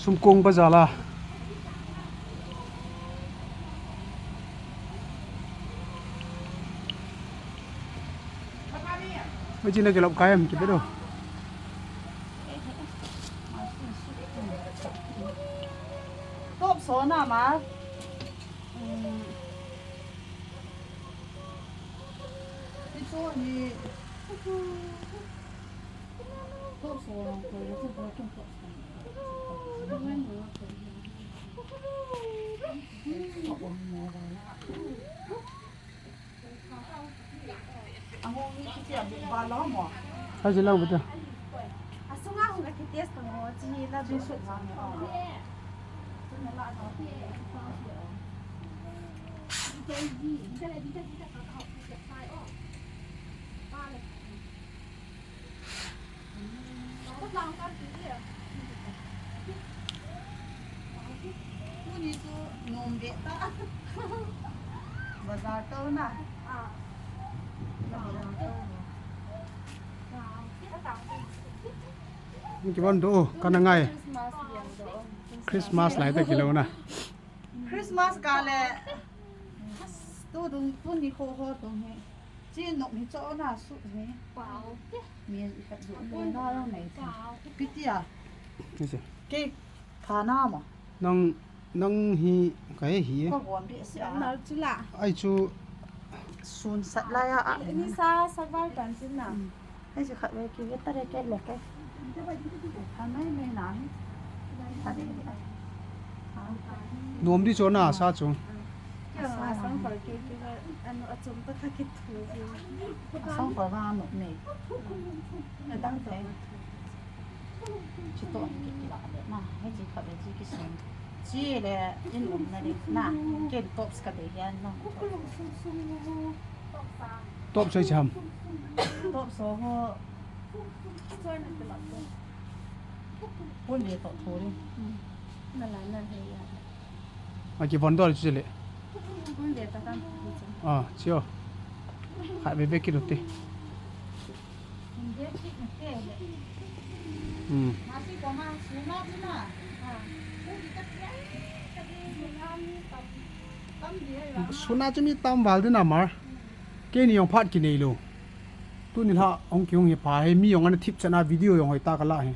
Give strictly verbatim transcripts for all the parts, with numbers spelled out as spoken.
Sumkong bazar la. Mai chi na kilop kai em kipe do. Top so na ma. Sa si lang bata. Asunga hung ka test ko, chi la du. Tuni chu nom be ta. Bazar to na. Bazar to. Kibon do, kana ngai. Christmas lai ta kilo na. Christmas ka le. Tu dung, tuni kho ho dung he. Chi nok hi cho na su hi. Pau te. Mi khat du mo na lo nei. Pau te. Kitia. Ni se. Ke thana ma. Nang, nang hi ka he hi. Ko gon bi si a. Nal chu la. Ai chu. Sun sat lai a. Ni sa sa val pan chu na. Hei, si khat ve ki ve ta re ke le ke. Tha mai mai na hi. Tha de. Nom di cho na sa chu. Kya sa sang par ki ki anu achom ta kha ki thu. Sang par va no ne. Na dang te. Chi to ki ki la de na. Hei, chi khat ve chi ki sung. Chi le in um na de na. Ken tops ka de ya na. Top sai cham. Top so ho. Pun le to thori. Na la na he ya. A ki von dol chu le. Pun le ta kan. Ah, chio. Khat ve ve ki lu te. Hmm. Suna chu mi tam val din a mar. Keini jong phat kinei lou. Tuni la hung kihung hi pha hi, mi jong ana thip chan a video jong hoi ta ka la hi.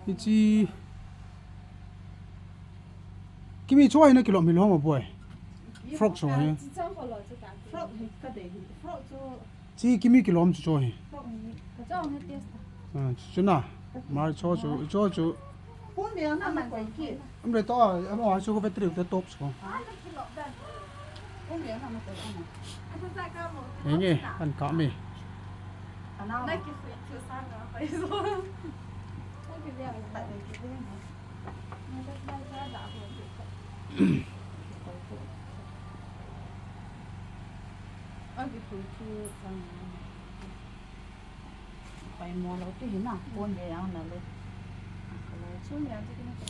Hichi. Kimi cho hi na kilom hi lo ma boy. Frock cho hi. Frock hi ka de hi. Frock cho. Chi kimi kilom chu cho hi. Frock hi. Ka cho hi test. Ah, chu na. Mar cho chu, cho chu. Phone le na ma koi ki. Am re to, am a chu ko battery to top so. Phone le na ma koi ki. Nge, an ka mi.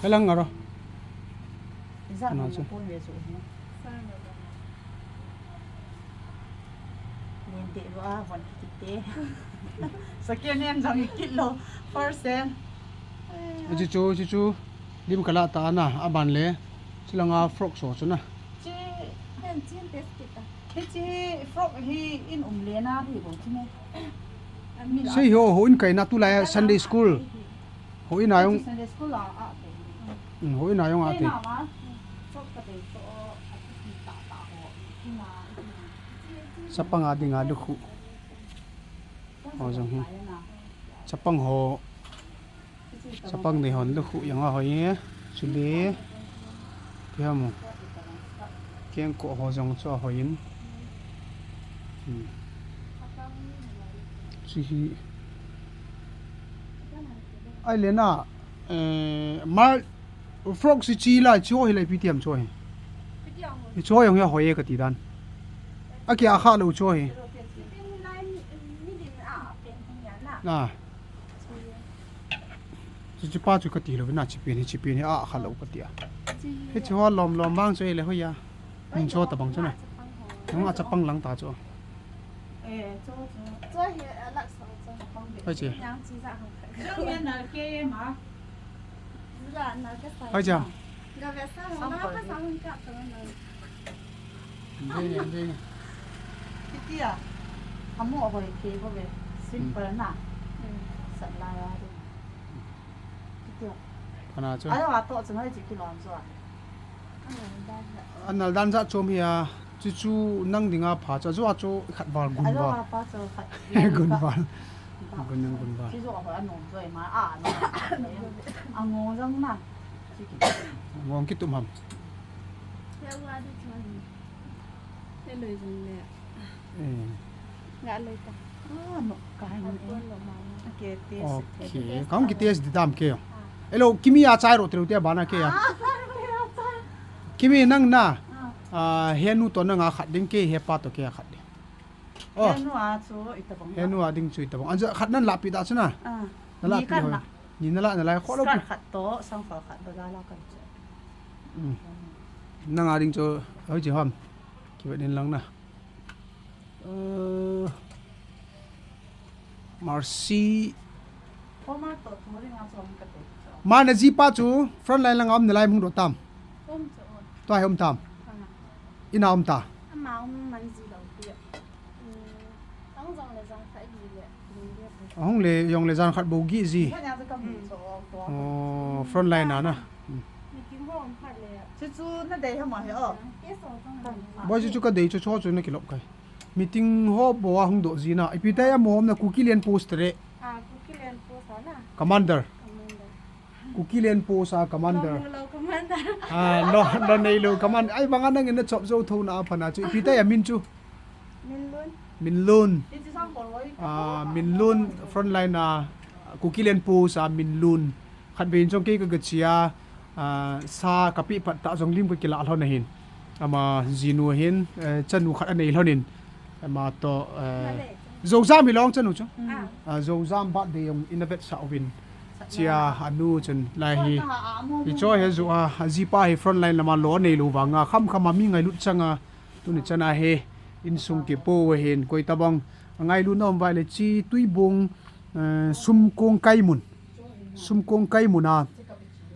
Kalang aro. Ana chu. Len te lo a, von kit te. Second hand jong kit lo. First hand. Chu chu, chu chu. Lim kala ta na, aban le. Chilanga frock so chu na. Chi, pen chin test kit ta. Hichi frock hi in um le na di bo chu ne. Sei ho, ho in kai na tu lai Sunday school. Ho in a jong. Sunday school a, a te. Hmm, ho in a jong a te. Frock ka te to, a ti ta ta ho. Chapang a ding a lukhu. Ho jong hi. Chapang ho. Chapang nei hon lukhu jong a hoi e. Chule. Ti ham u. Kengkoh ho jong chu a hoi in. Hmm. Chu hi. Ai le na, eh, mar frock si chi la, chu hi le P T M chu hi. Chu jong hi a hoi e ka ti dan. A ki a kha lo chu hi. Na. Chu chi pa chu ka ti lo na, chi pen hi, chi pen hi a kha lo ka ti a. Hi chu ho lom lom bang chu hi le hoi a. Min cho ta bang chu na. Nung a chapang lang ta chu. Eh, cho, cho. Cho hi, eh, lak sa, cho. Hoi che. Yang chi za hang. Cho ni na ke ma. Za na ke sa. Hoi che. Ga ve sa, na ka sa hang ka, cho na. Ding, ding. Kitia. Amo hoi ke bo ve. Simple na. Sa la ya de. Kitia. Kana cho. Ayo, a to, cho na chi ki lom cho. Anal dan za chom hi a, chu chu nang dinga pha cha, chu a chu khat val gun val. Gun val. Gun nang gun val. Chu chu a nom zoi ma a nom. A ngo jang na. Ngong kitum ham. Hello, jang le. Eh. Nga loi ta. Ah, no, ka hai ni. Okay, test. Okay, kaung ki test di dam ke. Hello, Kimi a chai ro teu te bana ke ya. Kimi nang na. Ah, he nu to nang a khat ding ke, he pa to ke a khat ding. Oh. He nu a chu itabang. He nu a ding chu itabang. Anja khat nan la pi da chu na. Ah. Na la pi ho. Ni na la na la kho lo. Khat to, sang khat khat ba la kan chu. Nang a ding chu hoi chi ham. Ki ba din lang na. Uh, Mercy. Ma na jipa chu frontline langa um nalai hung doh tam. Tua hi um tam. Ina um ta. Ahung le jong le jan khat bou gih ji. Oh, frontline a na. Meeting ho um khat le. Chu chu na dei hama he o. Boi chu chu ka dei chu chu chu na kilop kai. Meeting ho bou a hung doh ji na. Ipi tai a mo um na Kukiland Post re. Ah, Kukiland Post a na. Commander. Kukiland Post a commander. Lo lo commander. Ah, lo lo nei lo command. Ai banga nang in na chop jo tho na a pha na chu. Ipi tai a min chu. Minlun. Minlun. Ah, Minlun frontline a Kukiland Post a Minlun. Khat vei in jong kei ka ga chia, ah, sa ka pi pat ta jong lim ka kila lhon ahin. Ama jinu hin, eh, chanu khat anei lhon in. Ama to, eh, Zojam hi long chanu chu. Ah, Zojam birthday jong in a vetsah uvin. Chia anu chun lai hi. Hi cho he ju a, a jipa hi frontline lama lo anei lo vanga kham kham a mi ngailut chang a. Tuni chana hi insung kipo ahin, koi tabang a ngailu na um vai le chi Tuibung, eh, Sumkong Kaimun. Sumkong Kaimun a,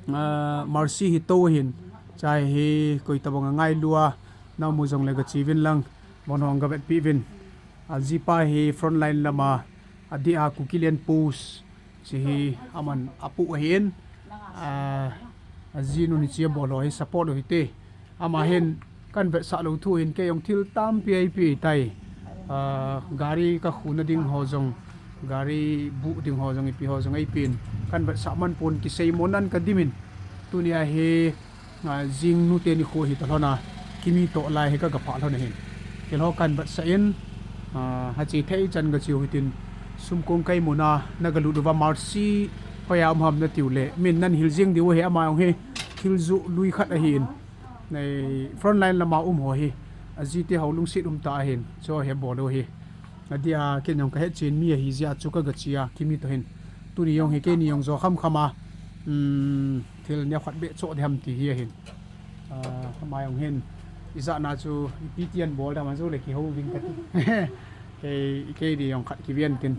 eh, Mercy hi to ahin. Chai hi koi tabang a ngailu a na um u jong le ga chi vin lang, bon hong ga vetpi vin. A jipa hi frontline lama, a dia Kukiland Post, chi hi aman apu ahin, ah, a jinu ni chi a bol ho hi support u hite. Ama hin kan vetsah lo thu hin kei jong thil tampi a ipi tai. Ah, gari ka khuna ding ho jong, gari bu ding ho jong, ipi ho jong eipin. Kan vetsah man pon kisei mo nan ka dimin. Tuni a hi, ah, jing nu teni kho hi ta lhon a, Kimi to lai hi ka ga pha lhon ahin. Kei lho kan vetsah in, ah, ha chi thei chan ga chiu hitin, Sumkong Kaimun a na ga lut uva Mercy hoi a um ham na tiu le, min nan hil jing diu hi ama jong hi, thil ju lui khat ahin. Nei frontline lama um ho hi, a jite ho lungset um ta ahin, cho he bol u hi. A dia ken jong ka het chin mi ahi jia chu ka ga chia, Kimi to hin. Tuni jong hi keini jong jo kham kham a, um, thil nia khat be cho de ham ti hi ahin. Ah, ama jong hin, ijat na chu ipi tian bol da man chu le kihou ving ka ti. Kei, kei di jong khat kiven tin.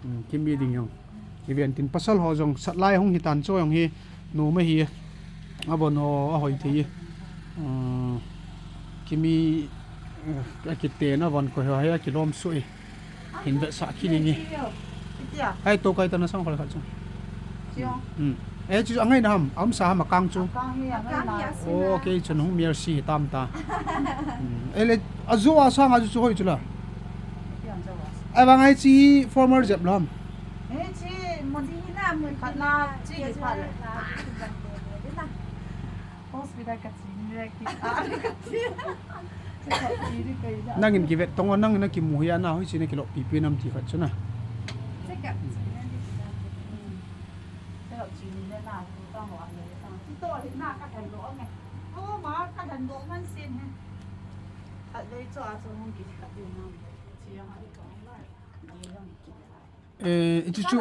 Um, Kimi ding jong. Kiven tin pasal ho jong sat lai hung hitan cho jong hi nom ahi. Abon ho ahoi thei. Um, Kimi, eh, akite na von ko ho hi akilom sui. Hin vetsah kit inge. Hai to kai ta na sang khol khat chu. Hmm. Eh, chu angai na ham, a um sa ham akang chu. Oh, okay, chun hung Mercy tam ta. Hmm. Eh, le, a jo a sang a chu hoi chu la. Ai vang ai chi former jep lam. Eh, chi mo di na mo khat na chi di pha le. Hospital ka chi ni le ki. Nangin kivet tong o, nangin na kimu hi a na hoi chi na kilop pipi nam ti khat chu na. Eh, chu chu.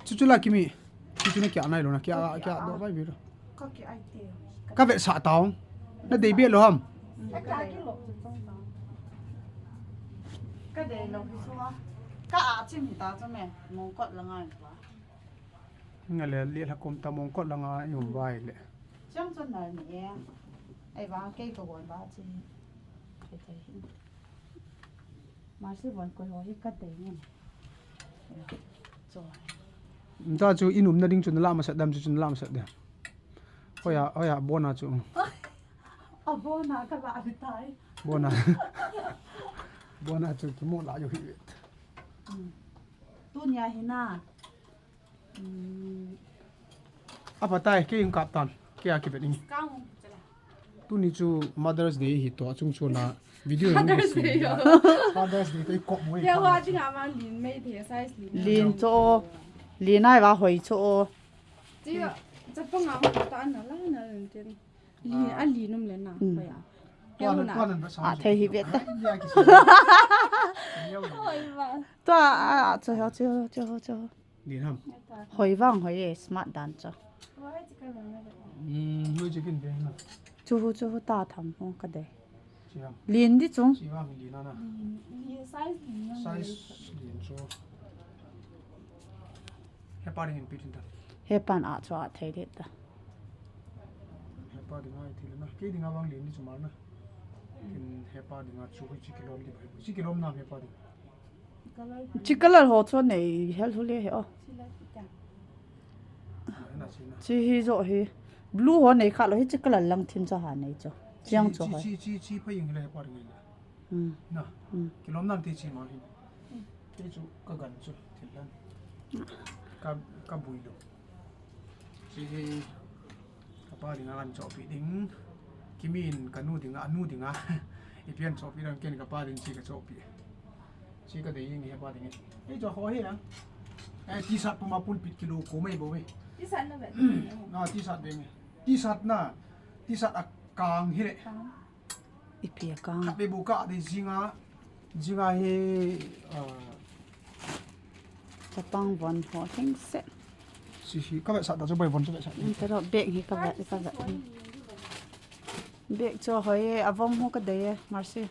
Chu chu la Kimi. Chu chu na kia nai lo na kia, kia do bai bi lo. Ka vetsah tao. Na dei be lo ham. Ka dei lou hi chu a. Ka a chim hi ta chu me. Mongkot la ngai pa. Nga le le la kom ta Mongkot la ngai um vai le. Chang chun nal ni e. Ai va kei ko gon ba chi. Kei tai hi. Mercy von koi ho hi ka dei nge. Cho. Nta chu in umna ding chu na la masat dam chu, chu na la masat dam. Hoya, hoya, bona chu. A bona ka la di tai. Bona. Bona chu ki mo la yo hi. Tunia hi na. A pa tai, kei in kap tan. Kei a ki bet in. Tuni chu Mother's Day hi to, a chung chu na video in Mother's Day yo. Father's Day to i kop mo i. Ya wa jing a man lin mei the size lin. Lin cho. Lin ai va hoi cho. Chi, chapang a ta na la na tin. Lin a lin um le na. Ko ya. Tuan, tuan an ba sa. A thei hi vet ta. Ya ki sa. Hoi ba. Tua a cho cho cho cho. Lin ham. Hoi vang hoi e, smart dan cho. Hmm, hoi chicken ve na. Chu chu ta tham ho ka dei. Chi ham. Lin di chung. Chi vang lin na na. Lin size lin na. Size lin chu. Hepa ding in pi tin ta. Hepan a chu a thei det ta. Hepa ding a i thei le na. Kei ding a vang lin di chu mar na. Kin hepa ding a chu hi chi kilom di bai. Chi kilom na hepa ding. Chi color ho chu nei hel hu le he o. Chi hi zo hi. Blue ho nei kha lo hi chi color lang thim cho ha nei cho. Chiang cho ha. Chi, chi, chi, chi pha ying le pa ri le. Hmm. Na. Hmm. Kilom nan te chi ma hi. Te chu ka gan chu thil lan. Ka, ka bui lo. Chi hi. Ka pa ding a kan chohpeh ding. Kimin ka nu ding a, a nu ding a. I pian chohpeh ding ken ka pa ding chi ka chohpeh. Chi ka dei nge pa ding. Ei cho ho he a. Eh, T-shirt puma pulpit kilo ko mai bo ve. T-shirt na ve. Na T-shirt ve nge. T-shirt na. T-shirt a kang hi le. Kang. Ipi a kang. Khat be bu ka de jinga, jinga hi, ah, chapang von ho heng se. Si hi ka vetsah ta chu bai von chu vetsah. Ka ro bag hi ka vet, ka vet. Bag chu hoi e, a vom ho ka dei e, Mercy.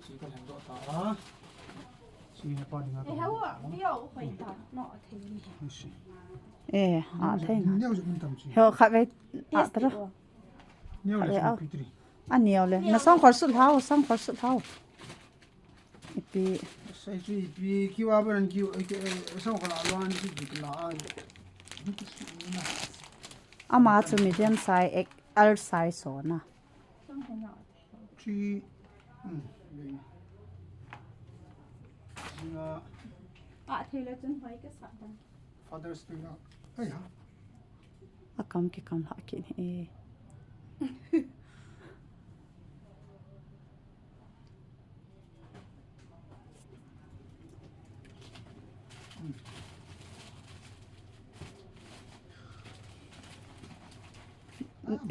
Si ka lheng doh ta a. Si he pa ding a. Eh, hau a, ni au hoi ta, no, a thei ni. Si. Eh, a thei na. Ni au ju min tam si. Hau khat ve, a ta ro. Ni au le, si pi tri. A neo le. Na sangkhol sut hao, sangkhol sut hao. Ipi. Sai chu ipi kiwa ban kiu, eh, eh, sangkhol a luan si dik la a. Ama chu medium size, X L size so na. Chi, hmm, le. Nga. A thei le chun hoi ka sa dan. Father's Day na. Ai ha. A kam ki kam ha ki ni e.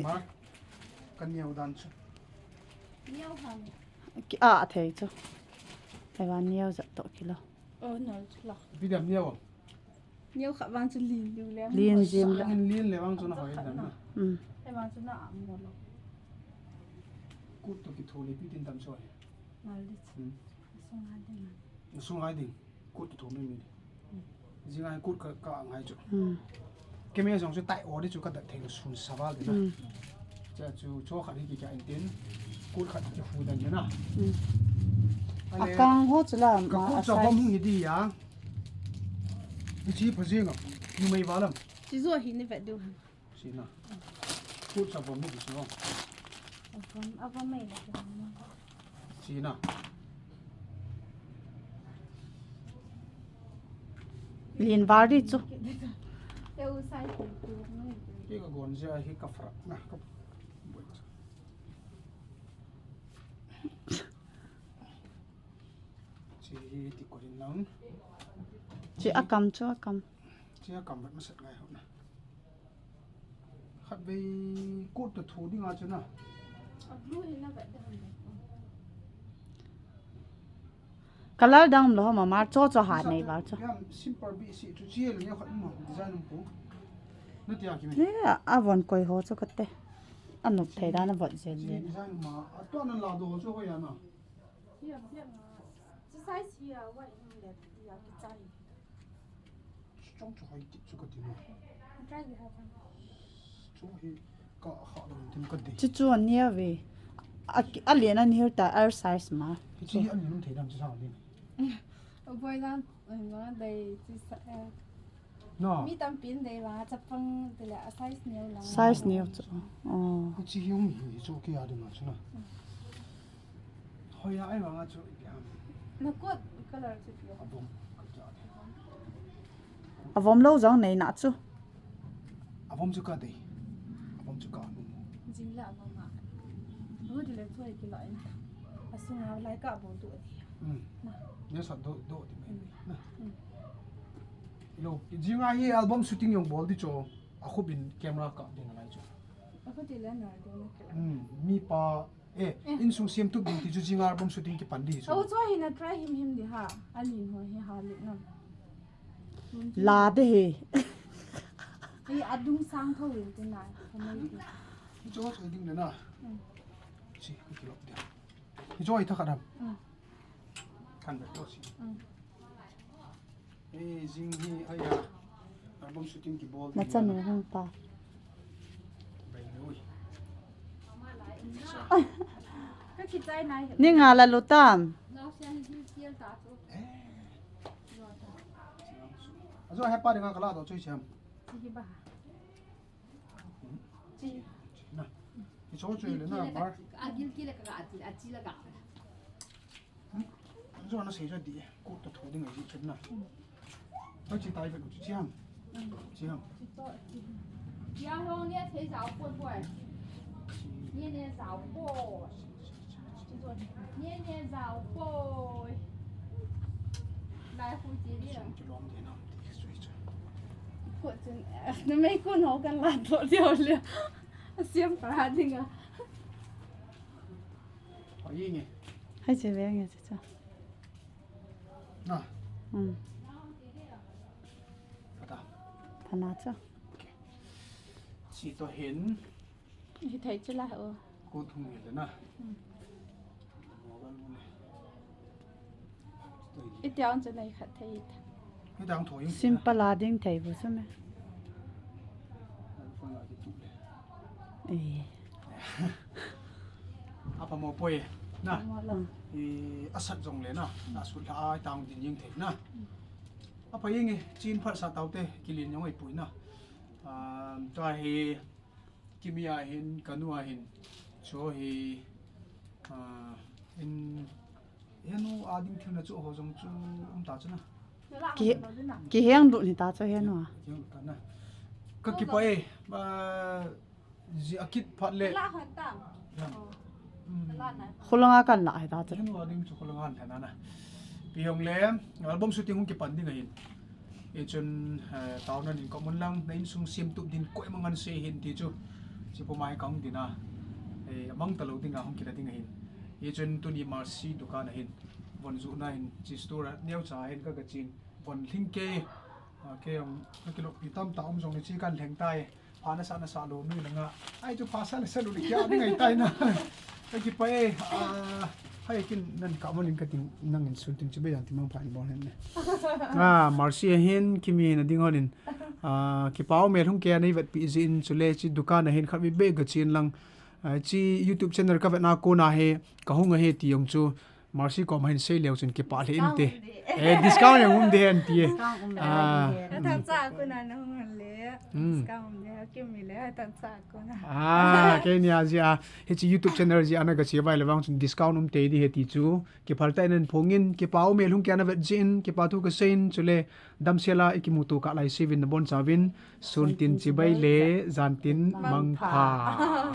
Ma, ka neo dan chu. Neo hang. Ki a thei chu. Thei va neo jat to kilo. Oh, no, chu la. Bi dam neo. Neo kha vang chu lin liu le. Lin jim la. Lin, lin le vang chu na hoi dan na. Hmm. Thei vang chu na a mo lo. Kut to ki tho le pi tin dam chu. Ngal di chu. Hmm. Sung ha ding. Sung ha ding. Kut to tho mi mi. Jinga kut ka, ka ngai chu. Hmm. Kei me jong chu tai o di chu ka dat thei lo sun sa val di na. Hmm. Cha chu cho khat hi ki ka in tin. Kut khat ki hu dan di na. Hmm. Ale, a kang ho chu la ka ma kut a cha sai. Bom hung hi di ya. Ni chi pha jing a. Ni mai va lam. Chi zo hi ni vet du. Sina. Kut sa bom ni di chu. A bom, a bom mai la. Sina. Lin var di chu. Ke ka gon jia hi ka frak na ka. Chi hi ti ko din lang. Chi a kam chu a kam. Chi a kam vat masat ngai ho na. Khat vei kut to thu ding a chu na. A blue hi na vet dang. Color dang um lo ho ma mar cho cho ha nei val cho. Simple bi si chu chi le neo khat mo design um pu. Na tia ki mi. Ne a von koi ho cho kate. A nup thei dan a von jen jen. Design ma a to na la do cho ho ya na. Chi a biak nga. Chi Size hi a wide in le, ya kichai. Chong chu hoi kit chu ka ti no. Try le ha. Chu hi ka ha lo tin ka dei. Chu chu a nia ve. A ki- a lian a ni hel ta, L size ma. Hi chi an num thei dam chi sang ni. Boi dan, ma dei chi sa. No. Mi tam pin dei wa chapang te le a size neo lang. Size neo chu. Oh. Hi chi hi um hi chu ki ya de ma chu na. Hoi ya ai ma chu ya. Na coat color chu pio. A bom ka ja de. A vom lo jong nei na chu. A vom chu ka dei. A vom chu ka nu. Jing la ma ma. Hu di le chu ai ki la in. A sung a lai ka bo tu di. Mm. Ne sa do do di mai. Na. Lo, jing a hi album shooting jong bol di chu. A khubin camera ka ding lai chu. A ko ti le na do na ke. Mm. Mi pa eh insung siam tup ding ti chu jing a album shooting ki pan di chu. Au chu hi na try him him di ha. A lin ho hi ha le na. La de he. Ei adung sang tho in te na. Ka mai ti. Hi chu chu ding le na. Mm. Si ki lo de. Hi chu hi tha ka dam. Mm. Kan be to si. Mm. Eh, jing hi ai ya. Album shooting ki bol. Na chan u hung pa. Bai ui. Ka ki chai nai. Ni nga la lu tam. Lo sian hi kiel ta chu. Eh. Ajo he pa de nga kala do chui cham. Ki ba. Na. Hi chu chu le na mar. A gil ki le ka a ti a ti la ka. Zo na sei zo di. Ko to tho ding ai ji chun na. Hoi chi tai ve lu chi ham. Chi ham. Ya lo ne thei zao poi poi. Ne ne zao poi. Ne ne zao poi. Lai hu ji ni. Chi lom de na. Ti sui chu. Ko chun na mai ko no kan la to dio le. Siam pa ding a. Hoi nge. Hai che ve nge che cha. Na. Mm. Pata. Phana cha. Chi to hin. Hi thei chu la o. Ko thung ni le na. I tiang chu nei khat thei. Hi dang tho yung. Simple a ding thei bu chu me. Eh. A pa mo poi na. I a sat jong le na. Na sut la ai tang din ying thei na. A pa ying e chin phat sa tau te kilin yong ai pui na. Um, ta hi Kimi a hin, kanu a hin. Cho hi, ah, in, henu a ding thil na chu ho jong chu um ta chu na. Ki, ki heng du ni ta cho henu a. Jong ta na. Ka ki pa e, ba, ji a kit phat le. La han ta. Jam. La na. Khulanga kan la hai ta cho. Henu a ding chu khulanga han na na. Pi hong le, album shooting hung ki pan ding a hin. I chun, eh, tao nan in ka mun lang, na insung siam tup din koi mangan se hin ti chu. Chi po mai kang dina. Eh, mang ta lo ding a hung kila ding a hin. I chun tuni Mercy dukan a hin. Von zu na hin, chi store a neo cha hin ka ka chin. Von hling ke, ah, ke ang, ka kilo pi tam ta um jong ni chi kan lheng tai. Pha na sa na sa lo nu na nga. Ai chu pha sa le sa lo le kia ding ai tai na. Ka ki pa e, ah, hai kin nan ka mo ling ka ting nang in sun ting chu be yang ti mang pha in bon hen ne. Ah, Mercy a hin Kimi na ding hon in. Ah, ki pau me lhung ke nei vet pi jin chu le chi dukan a hin khat mi be ga chin lang. Ah, chi YouTube channel ka vet na ko na he ka hung a he ti yong chu. Mercy kom hin sei leu chun kipa le inte. Eh, discount yang um de hen ti. Kang um Ah. Than cha ko na na hung le. Hmm. Ka um le Kimi le than cha ko na. Ah, ke ni a ji a. Hi chi YouTube channel ji ana ka chi vai le vang chun discount um te di he ti chu. Ki phal ta nen phongin, ki pau me lhung ke ana vet jin, ki pa thu ka sein chu le dam sela i ki mu tu ka lai sivin na bon chavin. Sun tin chi bai le, jan tin mang pha.